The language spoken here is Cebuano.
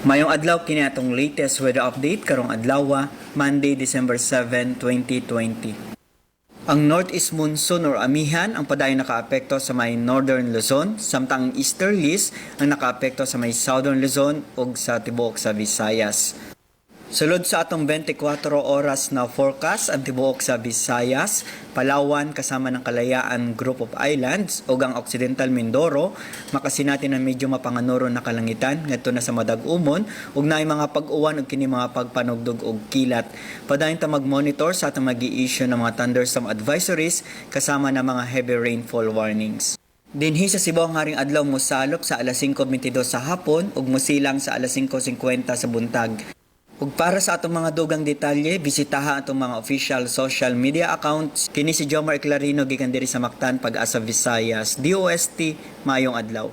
Maayong adlaw, kini atong latest weather update karong adlaw, Monday, December 7, 2020. Ang Northeast Monsoon or amihan ang padayon nakaapekto sa may Northern Luzon, samtang ang Easterlies ang nakaapekto sa may Southern Luzon ug sa tibuok sa Visayas. Sulod sa atong 24 oras na forecast, ang tibuok sa Visayas, Palawan kasama ng Kalayaan Group of Islands ug ang Occidental Mindoro makasinati ng medyo mapanganoro na kalangitan ngadto na sa madag-umon ug naay mga pag-uwan ug kini mga pagpanugdog og kilat. Padayon ta mag-monitor sa atong magi-issue ng mga thunderstorm advisories kasama ng mga heavy rainfall warnings. Dinhi sa Cebu, ang haring adlaw mosalop sa alas 5:22 sa hapon ug mosilang sa alas 5:50 sa buntag. Ug para sa atong mga dugang detalye, bisitaha atong mga official social media accounts. Kini si Jomar Eclarino gikan diri sa Mactan, Pag-asa Visayas, DOST, maayong adlaw.